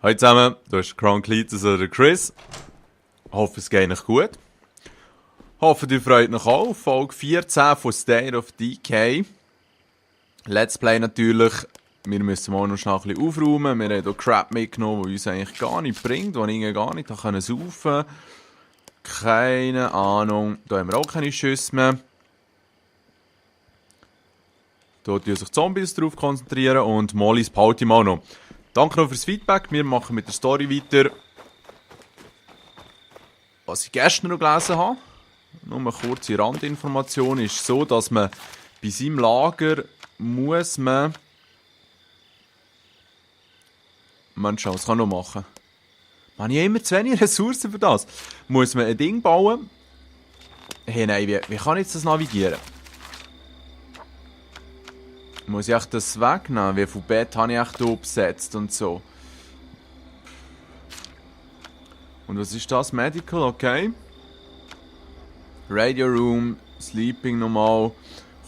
Hallo zusammen, du bist Crown Cletus oder Chris. Hoffe, es geht euch gut. Hoffe, ihr freut euch auch auf Folge 14 von State of Decay. Let's Play natürlich. Wir müssen mal noch schnell ein bisschen aufräumen. Wir haben hier Crap mitgenommen, der uns eigentlich gar nicht bringt, den ich gar nicht saufen kann. Keine Ahnung. Da haben wir auch keine Schüsse mehr. Hier konzentrieren sich Zombies drauf konzentrieren und Mollys behalte ich mal noch. Danke noch fürs Feedback. Wir machen mit der Story weiter. Was ich gestern noch gelesen habe, nur eine kurze Randinformation, ist so, dass man bei seinem Lager muss man... Mensch, was kann ich noch machen? Man, ich habe immer zu wenig Ressourcen für das. Muss man ein Ding bauen? Hey, nein, wie kann ich jetzt das navigieren? Muss ich echt das wegnehmen? Wie viel Bett habe ich echt hier besetzt und so? Und was ist das? Medical, okay. Radio Room, Sleeping normal,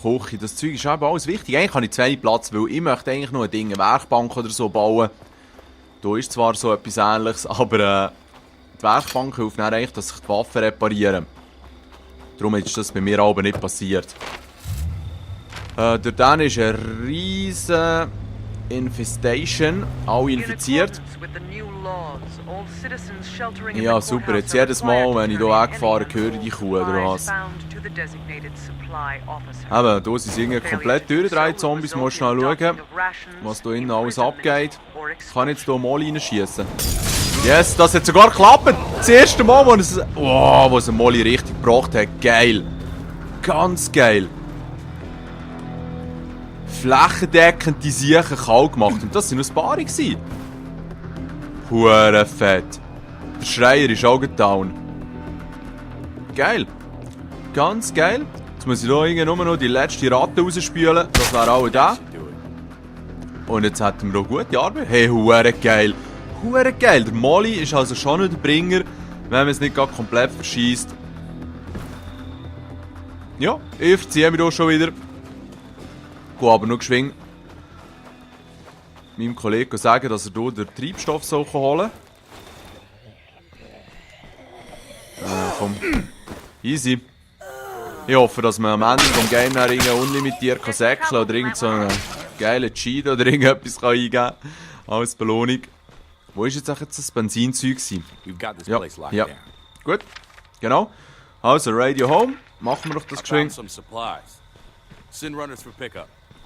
Küche, das Zeug ist eben alles wichtig. Eigentlich habe ich zu wenig Platz, weil ich möchte eigentlich noch ein Ding, eine Werkbank oder so bauen. Da ist zwar so etwas Ähnliches, aber die Werkbank hilft dann eigentlich, dass ich die Waffen reparieren. Darum ist das bei mir aber nicht passiert. Dort dann ist eine riesige Infestation, alle infiziert. Ja, super. Jetzt jedes Mal, wenn ich hier wegfahre, höre ich die Kuh oder was. Eben, hier sind sie irgendwie komplett durchgedreht, Zombies. Muss schnell schauen, was hier innen alles abgeht. Ich kann jetzt hier mal reinschießen. Yes, das hat sogar geklappt! Das erste Mal, wo es... Wow, wo es ein Molly richtig gebracht hat. Geil. Ganz geil. Flächendeckend die Siechen kalt gemacht. Und das waren noch ein paar. Hure fett. Der Schreier ist auch down. Geil. Ganz geil. Jetzt muss ich hier nur noch die letzte Ratte rausspülen. Das wäre auch da. Und jetzt hätten wir auch gute Arbeit. Hey, hure geil. Hure geil. Der Molly ist also schon noch der Bringer, wenn man es nicht gerade komplett verschießt. Ja, ich verziehe mich hier schon wieder. Gehe aber noch geschwind meinem Kollegen sagen, dass er hier den Treibstoff holen soll. Komm. Easy. Ich hoffe, dass man am Ende des Games unlimitiert säckeln kann oder irgend so einen geilen Cheat oder irgendetwas eingeben kann als Belohnung. Wo ist jetzt eigentlich das Benzinzeug? Ja. Gut. Genau. Also, Radio Home. Machen wir doch das geschwind.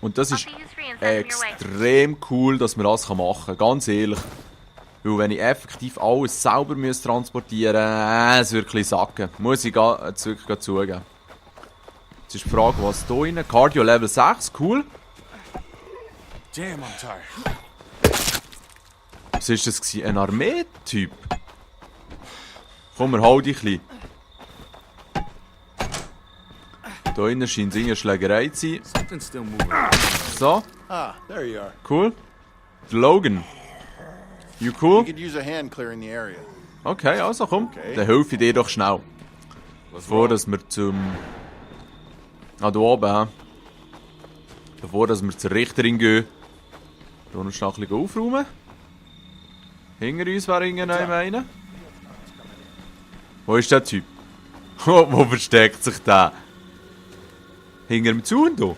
Und das ist extrem cool, dass man das machen kann, ganz ehrlich. Weil wenn ich effektiv alles selber transportieren muss, es wird ein bisschen sacken. Muss ich jetzt wirklich zugeben. Jetzt ist die Frage, was hier rein? Cardio Level 6, cool. Was war das? Ein Armee-Typ? Komm, wir halten dich ein bisschen. Da innen scheint es eine Schlägerei zu sein. So. Cool. Der Logan. You cool? Okay, also komm. Dann helfe ich dir doch schnell. Bevor dass wir zum... Ah, da oben. Bevor dass wir zur Richterin gehen. Da noch schnell ein bisschen aufräumen. Hinter uns wäre irgendeiner. Wo ist der Typ? Wo versteckt sich der? Hinter dem Zaun hier?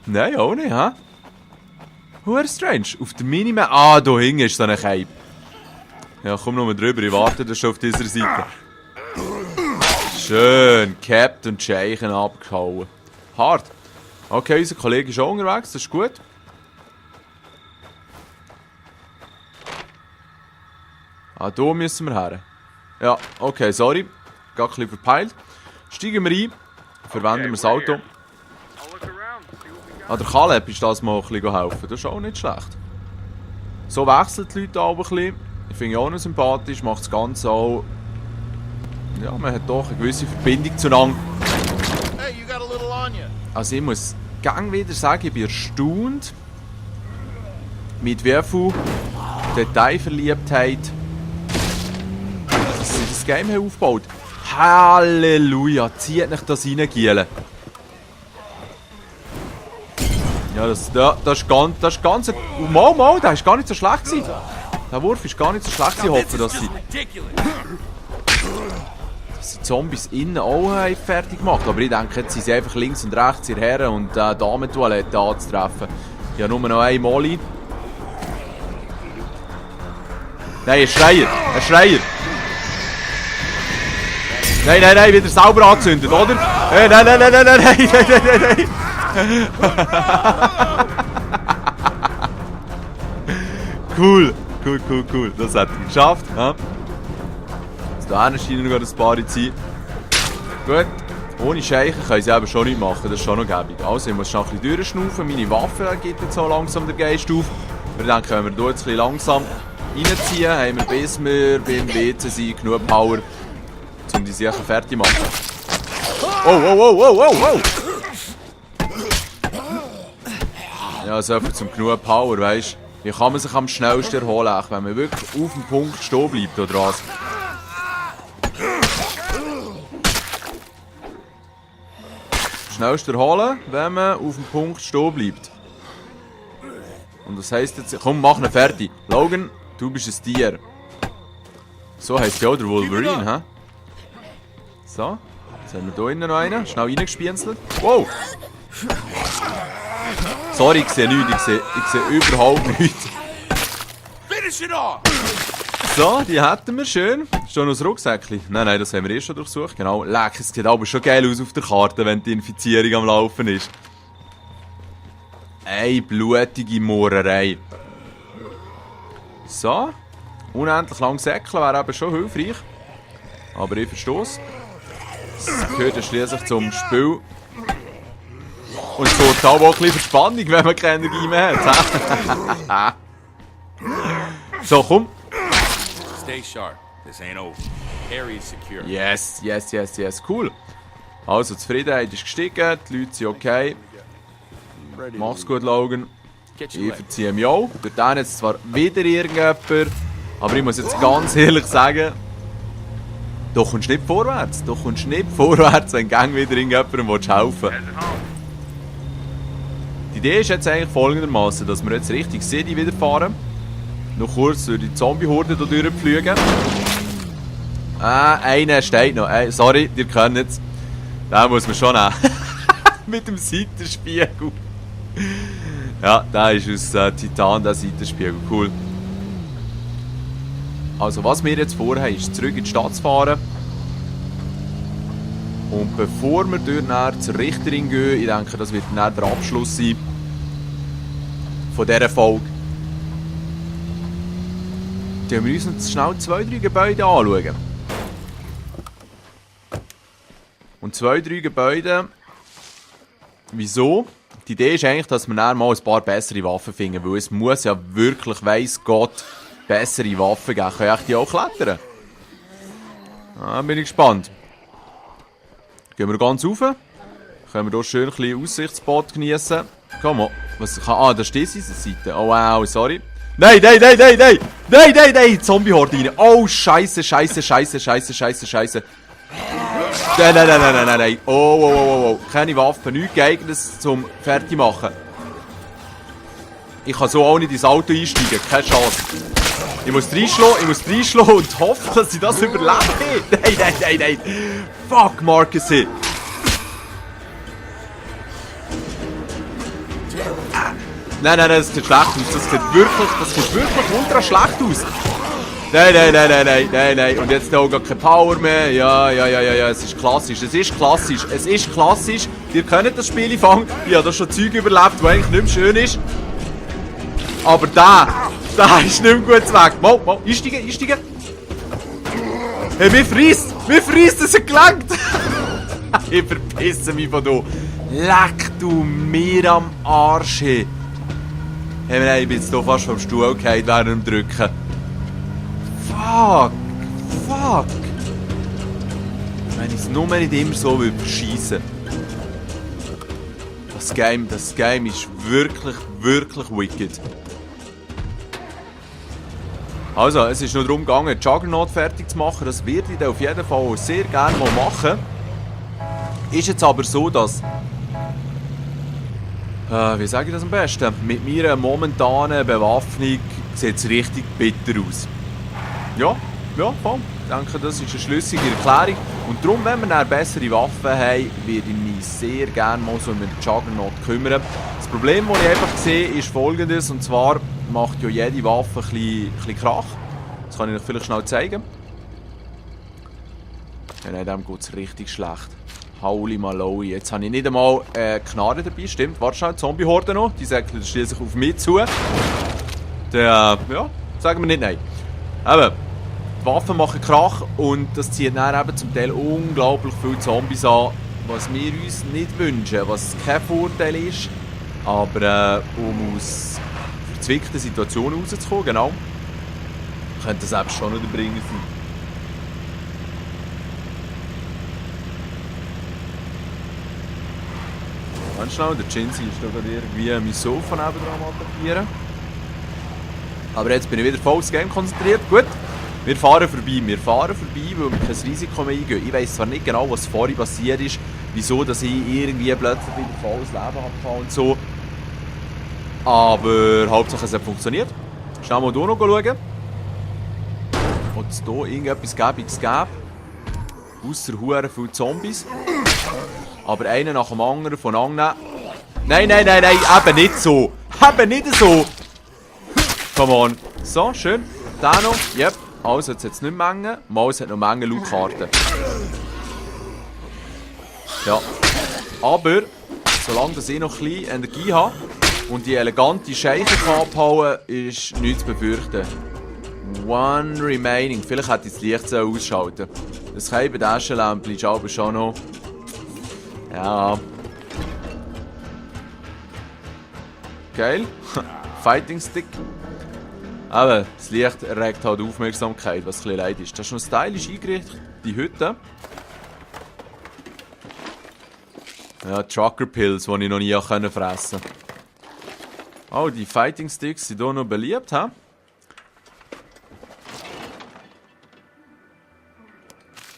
Nein, auch nicht, hä? Hure strange. Auf der Minimap... Ah, da hinten ist so eine Cape. Ja, komm noch mal drüber. Ich warte da schon auf dieser Seite. Schön. Capped und Scheichen abgehauen. Hart. Okay, unser Kollege ist auch unterwegs. Das ist gut. Ah, da müssen wir her. Ja, okay, sorry. Gar ein bisschen verpeilt. Steigen wir ein. Verwenden wir das Auto. Ah, der Caleb ist das mal ein bisschen helfen. Das ist auch nicht schlecht. So wechseln die Leute auch ein bisschen. Ich finde ihn auch noch sympathisch. Macht das Ganze auch... Ja, man hat doch eine gewisse Verbindung zueinander. Also ich muss gang wieder sagen, ich bin erstaunt, mit wie viel Detailverliebtheit dass sie das Game haben aufgebaut. Halleluja, zieht nicht das rein, Giele. Ja, das ist ganz... Mal, der ist gar nicht so schlecht gewesen. Der Wurf ist gar nicht so schlecht gewesen. Ich hoffe, dass die Zombies innen auch fertig gemacht. Aber ich denke, jetzt sind sie einfach links und rechts in Herren und Damentoilette anzutreffen. Ich habe nur noch eine Molly. Nein, ein Schreier! Ein Schreier! Nein, wieder sauber angezündet, oder? Nein! Cool. Das hat er geschafft. Ja. Da hinten scheinen noch ein paar zu sein. Gut. Ohne Scheichen können sie eben schon nicht machen, das ist schon noch gäbig. Also ich muss schon ein bisschen durchschnaufen. Meine Waffe gibt jetzt so langsam den Geist auf. Wir denken, wenn wir hier jetzt ein bisschen langsam reinziehen, haben wir, bis wir beim WC sind, genug Power, um die Sachen fertig zu machen. Oh! Ja, so viel zum genug Power, weißt du. Wie kann man sich am schnellsten erholen, wenn man wirklich auf dem Punkt stehen bleibt, oder was? Schnellst erholen, wenn man auf dem Punkt stehen bleibt. Und das heisst jetzt, komm, mach ihn fertig. Logan, du bist ein Tier. So heisst ja auch der Wolverine, hä? So, jetzt haben wir hier innen noch einen. Schnell reingespienzelt. Wow! Sorry, ich sehe nichts. Ich sehe überhaupt nichts. So, die hätten wir schön. Schon aus Rucksäckchen. Nein, das haben wir schon durchsucht. Genau. Leck, es sieht aber schon geil aus auf der Karte, wenn die Infizierung am Laufen ist. Ey, blutige Mohrerei. So. Unendlich lang säckeln wäre eben schon hilfreich. Aber ich verstehe es. Das gehört ja schliesslich zum Spiel. Und sorgt auch ein bisschen Verspannung, wenn man keine Energie mehr hat. So, komm. Stay sharp. This ain't over. Area is secure. Yes. Cool. Also, die Zufriedenheit ist gestiegen, die Leute sind okay. Mach's gut, Logan. Ich verziehe mich auch. Durch den jetzt zwar wieder irgendjemand, aber ich muss jetzt ganz ehrlich sagen, du kommst nicht vorwärts. Wenn gang wieder irgendjemandem helfen willst. Die Idee ist jetzt eigentlich folgendermaßen, dass wir jetzt Richtung City wieder fahren. Noch kurz durch die Zombie-Horde hier durchfliegen. Einer steht noch. Sorry, ihr könnt es. Den muss man schon nehmen. Mit dem Seitenspiegel. Ja, der ist aus Titan, der Seitenspiegel. Cool. Also, was wir jetzt vorhaben, ist zurück in die Stadt zu fahren. Und bevor wir dort zur Richterin gehen, ich denke, das wird dann der Abschluss sein von dieser Folge, dann wir uns schnell 2-3 Gebäude anschauen. Und 2-3 Gebäude, wieso? Die Idee ist eigentlich, dass wir dann mal ein paar bessere Waffen finden, weil es muss ja wirklich, weiss Gott, bessere Waffen geben. Können die auch klettern? Bin ich gespannt. Gehen wir ganz rauf. Können wir hier schön ein bisschen Aussichtsspot genießen. Komm mal. Das ist diese Seite. Oh wow, sorry. Nein! Zombie-Horde rein. Oh, Scheiße. Nein. Oh. Keine Waffen, nichts geeignetes zum Fertigmachen. Ich kann so auch nicht ins Auto einsteigen. Keine Chance. Ich muss reinschlagen und hoffen, dass ich das überlebe. Nein. Fuck, Marcus. Nein, das sieht schlecht aus. Das sieht wirklich ultra schlecht aus. Nein. Und jetzt auch gar keine Power mehr. Ja. Es ist klassisch. Ihr könnt das Spiel fangen. Ich habe da schon Zeug überlebt, das eigentlich nicht mehr schön ist. Aber der ist nicht mehr gut weg. Mal, einsteigen. Hey, mir frisst, es hat gelangt. Ich verpisse mich von hier. Leck du mir am Arsch. Hey, ich bin jetzt hier fast vom Stuhl gefallen während dem Drücken. Fuck. Wenn ich es nur nicht immer so verschießen will. Das Game ist wirklich wicked. Also, es ist nur darum gegangen, Juggernaut fertig zu machen. Das werde ich dann auf jeden Fall sehr gerne mal machen. Ist jetzt aber so, dass Wie sage ich das am besten? Mit meiner momentanen Bewaffnung sieht es richtig bitter aus. Ja, voll. Ich denke, das ist eine schlüssige Erklärung. Und darum, wenn wir eine bessere Waffe haben, würde ich mich sehr gerne mal so um den Juggernaut kümmern. Das Problem, das ich einfach sehe, ist folgendes. Und zwar macht ja jede Waffe ein bisschen Krach. Das kann ich euch vielleicht schnell zeigen. Ja, nein, dem geht es richtig schlecht. Holy Malloy. Jetzt habe ich nicht einmal Knarre dabei. Stimmt, warte schnell, Zombie-Horde noch. Die säckeln schließlich auf mich zu. Ja, sagen wir nicht nein. Eben, die Waffen machen Krach und das zieht dann eben zum Teil unglaublich viele Zombies an, was wir uns nicht wünschen, was kein Vorteil ist. Aber um aus verzwickten Situationen rauszukommen, genau, könnte das eben schon noch der Bringer sein. Ganz schnell, der Chinzi ist da gerade irgendwie mein Sofa nebendran attackieren. Aber jetzt bin ich wieder voll aufs Game konzentriert. Gut, wir fahren vorbei, weil wir kein Risiko mehr eingehen. Ich weiss zwar nicht genau, was vorhin passiert ist, wieso dass ich irgendwie plötzlich wieder volles Leben hatte und so. Aber Hauptsache es hat funktioniert. Schnell mal hier noch schauen. Ob es hier irgendetwas Gäbiges gäbe. Ausser Huren viele Zombies. Aber einen nach dem anderen von annehmen. Nein, eben nicht so. Eben nicht so. Come on. So, schön. Der noch. Yep. Also, jetzt hat es nicht Mengen. Mal, es hat noch Mengen Lootkarten. Ja. Aber, solange ich noch ein bisschen Energie habe und die elegante Scheiche abhauen kann, ist nichts zu befürchten. One remaining. Vielleicht hätte ich das Licht ausschalten. Das kann bei Taschenlämpchen ist aber schon noch. Ja. Geil. Fighting Stick. Aber das Licht erregt halt Aufmerksamkeit, was ein bisschen leid ist. Das ist noch stylisch eingerichtet, die Hütte. Ja, Trucker Pills, die ich noch nie fressen konnte. Oh, die Fighting Sticks sind hier noch beliebt, hä?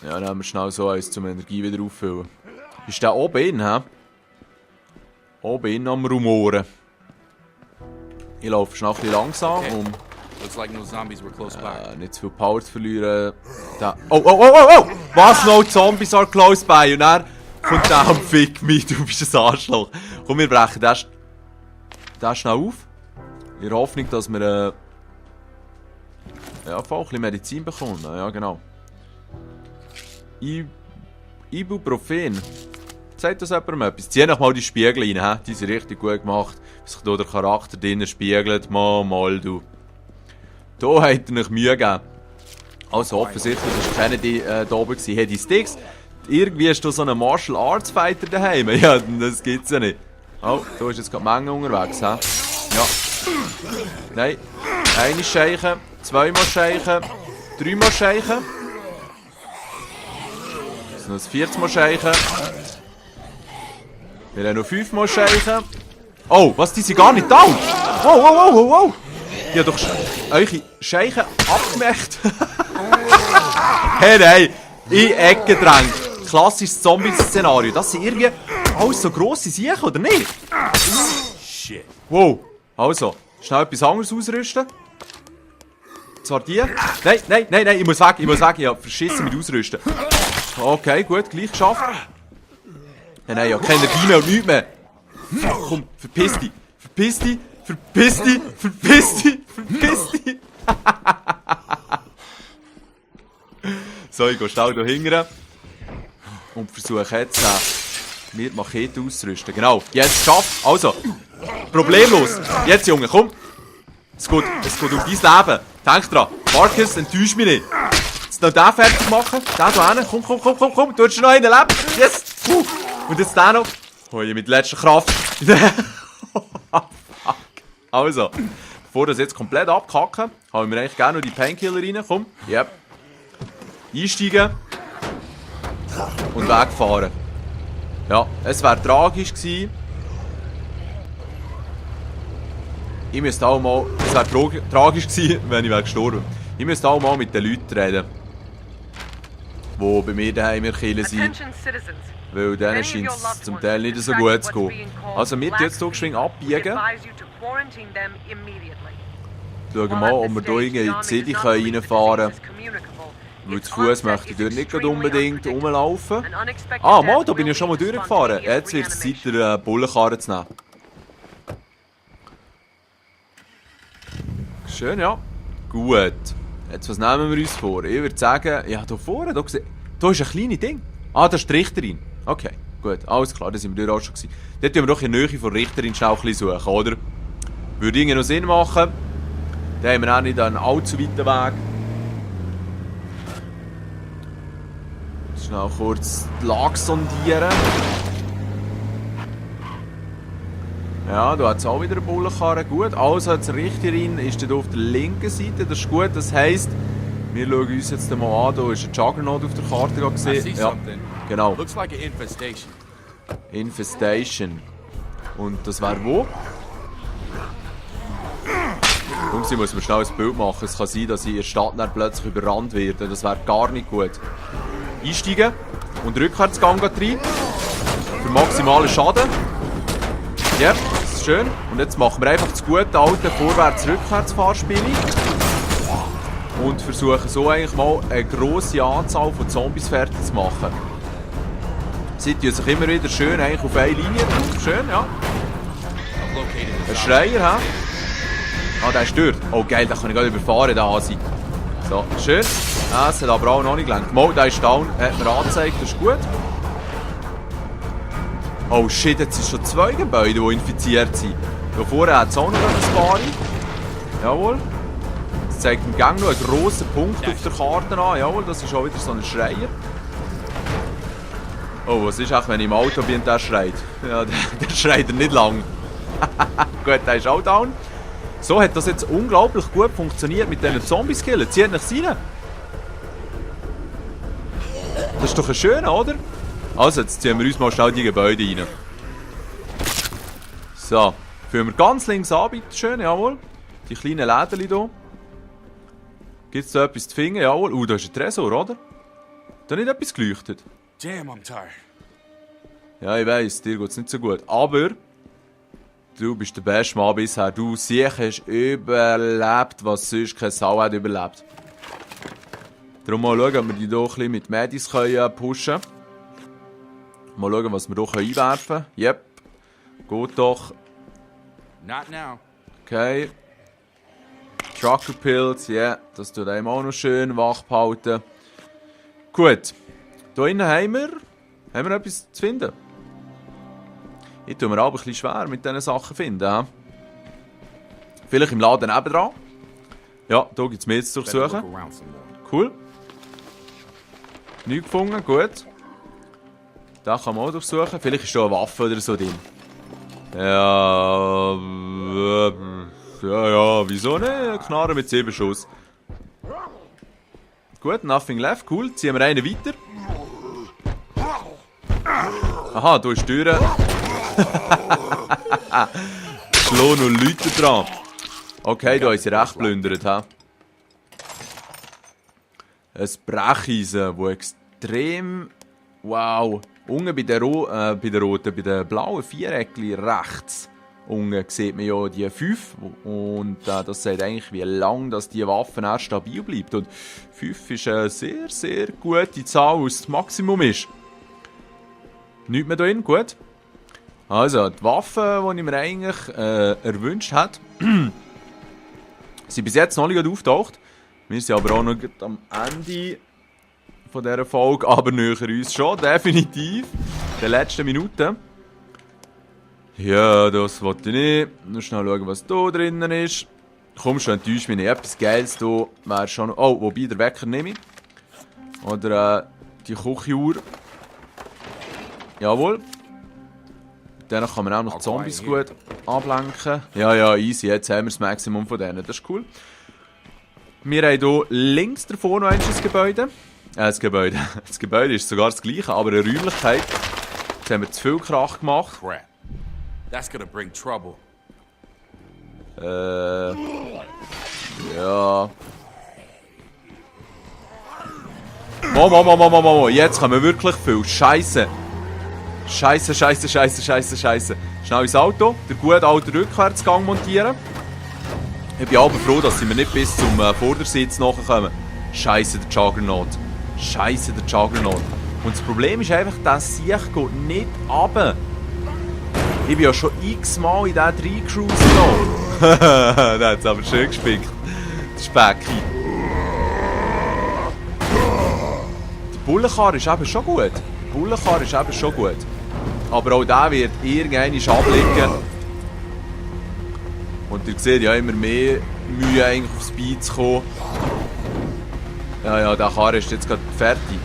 Ja, dann haben wir schnell so eins, um Energie wieder auffüllen. Ist der oben in, hä? Oben in am Rumoren. Ich laufe schnell ein bisschen langsam, um nicht zu viel Power zu verlieren. Oh! Was noch? Zombies are close by. Und dann kommt der und fick mich, du bist ein Arschloch. Komm, wir brechen den schnell auf. In der Hoffnung, dass wir ein bisschen Medizin bekommen. Ja, genau. Ibuprofen. Sagt das jemandem etwas? Zieh noch mal die Spiegel rein, he? Die sind richtig gut gemacht. Wie sich hier der Charakter drinnen spiegelt. Mal du. Da hat er euch Mühe gegeben. Also offensichtlich war Kennedy da oben. Hey, die Sticks. Irgendwie ist da so ein Martial Arts Fighter daheim. Ja, das gibt's ja nicht. Oh, da ist jetzt gerade Menge unterwegs, he? Ja. Nein. Eine Scheiche, zweimal Scheiche, dreimal Scheiche. Das sind noch 40 Mal Scheiche. Wir haben noch 5 Mal Scheiche. Oh, was? Die sind gar nicht da! Wow! Ich habe doch eure Scheiche abgemacht. Hey, nein! In Ecke drängt. Klassisches Zombie-Szenario. Das sind irgendwie alles so grosse Siechen, oder nicht? Shit. Wow. Also, schnell etwas anderes ausrüsten. Zwar die. Nein, ich muss weg, ich habe verschissen mit Ausrüsten. Okay, gut, gleich geschafft. Nein, ja, keine Energie mehr und nichts mehr. Komm, verpiss dich. So, ich gehe schnell hier hinten und versuche jetzt mir die Machete auszurüsten. Genau, jetzt geschafft. Also, problemlos. Jetzt, Junge, komm. Es geht um dein Leben. Denk dran, Marcus, enttäusch mich nicht. Jetzt noch den fertig machen. Den hier hin. Komm. Du hast noch einen leben. Yes. Und jetzt den noch. Hoi, mit letzter Kraft. Fuck. Also, bevor das jetzt komplett abkacken, haben wir eigentlich gerne noch die Painkiller rein. Komm. Yep. Einsteigen. Und wegfahren. Ja, es wäre tragisch gewesen. Ich müsste auch mal, es wäre tragisch gewesen, wenn ich gestorben wäre. Ich müsste auch mal mit den Leuten reden, die bei mir daheim in der Kirche sind. Weil denen scheint es zum Teil nicht so gut zu gehen. Also wir jetzt hier geschwind abbiegen. Schauen wir mal, ob wir hier in die City reinfahren können. Weil zu Fuß möchte ich dort nicht unbedingt rumlaufen. Ah, mal, da bin ich schon mal durchgefahren. Jetzt wird es Zeit, den Bullenkarren zu nehmen. Schön, ja. Gut. Jetzt, was nehmen wir uns vor? Ich würde sagen, ja, hier vorne, da ist ein kleines Ding. Ah, das ist die Richterin. Okay, gut, alles klar, da sind wir auch schon gewesen. Dort tun wir doch in der Nähe von der Richterin schnell ein bisschen suchen, oder? Würde irgendwie noch Sinn machen. Da haben wir auch nicht einen allzu weiten Weg. Schnell kurz die Lage sondieren. Ja, da hat es auch wieder eine Bullenkarre. Gut, also als Richterin ist dort auf der linken Seite. Das ist gut, das heisst, wir schauen uns jetzt mal an. Da ist ein Juggernaut auf der Karte gesehen. Ja, genau. Looks like an infestation. Infestation. Und das wäre wo? Jungs, ich muss mir schnell ein Bild machen. Es kann sein, dass ich in der Stadt dann plötzlich überrannt werde. Das wäre gar nicht gut. Einsteigen und Rückwärtsgang rein. Für maximalen Schaden. Ja, yep, das ist schön. Und jetzt machen wir einfach das gute alte Vorwärts-Rückwärts-Fahrspiel. Und versuchen so eigentlich mal eine grosse Anzahl von Zombies fertig zu machen. Sie tun sich immer wieder schön eigentlich auf eine Linie drauf. Schön, ja. Ein Schreier, hä? Ah, der ist dort. Oh geil, den kann ich gerade überfahren, der Hasi. So, schön. Ah, es hat aber auch noch nicht gelangt. Mal, der ist down, hat mir angezeigt, das ist gut. Oh shit, jetzt sind schon 2 Gebäude, die infiziert sind. Da vorne hat es auch noch ein paar. Jawohl. Das zeigt im Gang noch einen grossen Punkt auf der Karte an. Jawohl, das ist auch wieder so ein Schreier. Oh, was ist auch, wenn ich im Auto bin und der schreit? Ja, der schreit nicht lang. Gut, der ist auch down. So hat das jetzt unglaublich gut funktioniert mit diesen Zombie-Skillen. Zieht nichts rein. Das ist doch ein schöner, oder? Also, jetzt ziehen wir uns mal schnell die Gebäude rein. So, führen wir ganz links an, bitte schön, jawohl. Die kleinen Läden hier. Gibt es da etwas zu finden? Jawohl. Da ist ein Tresor, oder? Da nicht etwas geleuchtet. Damn, I'm tired. Ja, ich weiss, dir geht es nicht so gut. Aber du bist der beste Mann bisher. Du sicher hast überlebt, was sonst keine Sau hat überlebt. Darum mal schauen, ob wir die hier ein bisschen mit Medis pushen können. Mal schauen, was wir hier einwerfen können. Yep. Gut doch. Not now. Okay. Trucker Pills, ja, yeah, das tut einem auch noch schön wach behalten. Gut. Hier innen haben wir etwas zu finden. Ich tue mir aber ein bisschen schwer mit diesen Sachen finden. He? Vielleicht im Laden nebendran. Ja, hier gibt es mehr zu durchsuchen. Cool. Nichts gefunden, gut. Da kann man auch durchsuchen. Vielleicht ist da eine Waffe oder so drin. Ja, wieso nicht? Eine Knarre mit 7 Schuss. Gut, nothing left, cool. Ziehen wir einen weiter. Aha, da ist die Tür. Schlo noch Leute dran. Okay, da haben sie recht plündert. Ein Brecheisen, das extrem... Wow. Unten bei den blauen Viereckchen rechts. Unten sieht man ja die 5. Und das sagt eigentlich, wie lange dass die Waffe erst stabil bleibt. Und 5 ist eine sehr, sehr gute Zahl, was das Maximum ist. Nichts mehr drin, gut. Also, die Waffen, die ich mir eigentlich erwünscht hätte, sind bis jetzt noch nicht auftaucht. Wir sind aber auch noch am Ende von dieser Folge, aber näher uns schon, definitiv. In den letzten Minuten. Ja, das wollte ich nicht. Nur schnell schauen, was hier drinnen ist. Komm schon, enttäuscht mich nicht. Etwas Geiles hier wäre schon... Oh, wobei, der Wecker nehme ich. Oder die Küchenuhr. Jawohl. Dann kann man auch noch Zombies gut ablenken. Ja, easy. Jetzt haben wir das Maximum von denen. Das ist cool. Wir haben hier links davor noch ein Gebäude. Das Gebäude ist sogar das gleiche, aber eine Räumlichkeit. Jetzt haben wir zu viel Krach gemacht. Crap. That's gonna bring trouble. Ja. Mo. Jetzt kommen wir wirklich viel. Scheiße. Scheiße, scheiße, scheiße, scheiße, scheiße. Schnell ins Auto, den guten alten Rückwärtsgang montieren. Ich bin aber froh, dass sie mir nicht bis zum Vordersitz nachkommen. Scheiße, der Juggernaut. Scheiße, der Juggernaut. Und das Problem ist einfach, dass Sieg geht nicht runter. Ich bin ja schon x-mal in diesen reingecruised noch. Der hat es aber schön gespickt. Der Specki. Der Bullenkarre ist eben schon gut. Der Bullenkarre ist eben schon gut. Aber auch der wird irgendwann abliegen. Und ihr seht ja immer mehr Mühe eigentlich aufs Bein zu kommen. Ja, der Karre ist jetzt gerade fertig.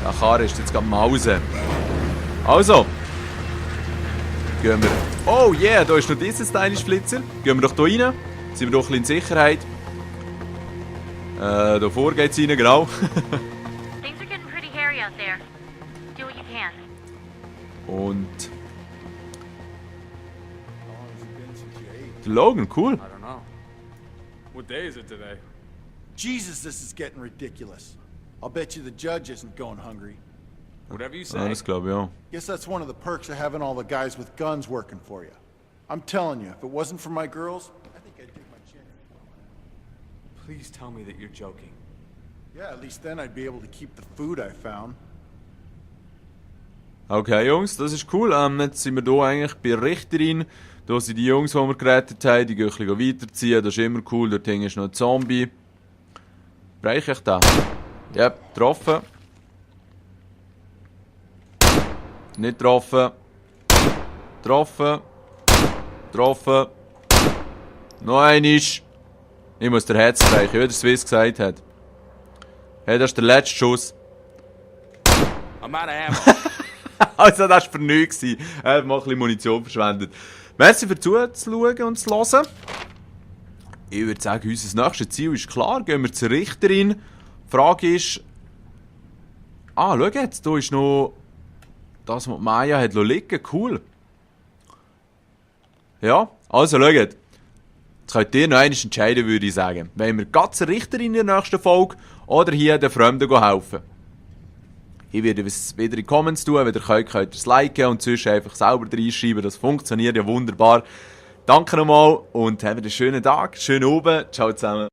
Der Karre ist jetzt gerade Mause. Also. Gehen wir... Oh yeah, da ist noch dieses stylisch Flitzer. Gehen wir doch hier rein. Sind wir doch ein bisschen in Sicherheit. Da vor geht's rein, genau. Things are getting pretty hairy out there. Do what you can. Und... Der Logan, cool. I don't know. What day is it today? Jesus, this is getting ridiculous. I'll bet you the judge isn't going hungry. Whatever you say. Ja, das glaube ich auch. Guess that's one of the perks of having all the guys with guns working for you. I'm telling you, if it wasn't for my girls, I think I'd dig my chin. Please tell me that you're joking. Yeah, at least then I'd be able to keep the food I found. Okay, Jungs, das ist cool. Jetzt sind wir hier eigentlich bei der Richterin. Hier sind die Jungs, die wir gerettet haben. Die gehen ein bisschen weiterziehen. Das ist immer cool. Dort hinten ist noch ein Zombie. Breche ich den? Ja, getroffen. Nicht getroffen. Getroffen. Getroffen. Noch einmal. Ich muss der Herz brechen, wie der Swiss gesagt hat. Hey, das ist der letzte Schuss. I'm out of ammo. Also, das war für nichts. Er hat mal ein bisschen Munition verschwendet. Merci für zuzuschauen und zu hören. Ich würde sagen, unser nächstes Ziel ist klar. Gehen wir zur Richterin. Die Frage ist... Ah, schau jetzt, da ist noch... Das, was Maya hat liegen. Cool. Ja, also schaut. Jetzt könnt ihr noch einmal entscheiden, würde ich sagen. Wollen wir ganz zur Richterin in der nächsten Folge oder hier den Fremden helfen? Ich werde es wieder in die Comments tun. Wenn ihr könnt ihr es liken und sonst einfach selber reinschreiben. Das funktioniert ja wunderbar. Danke nochmal und habt einen schönen Tag, schönen Abend. Ciao zusammen.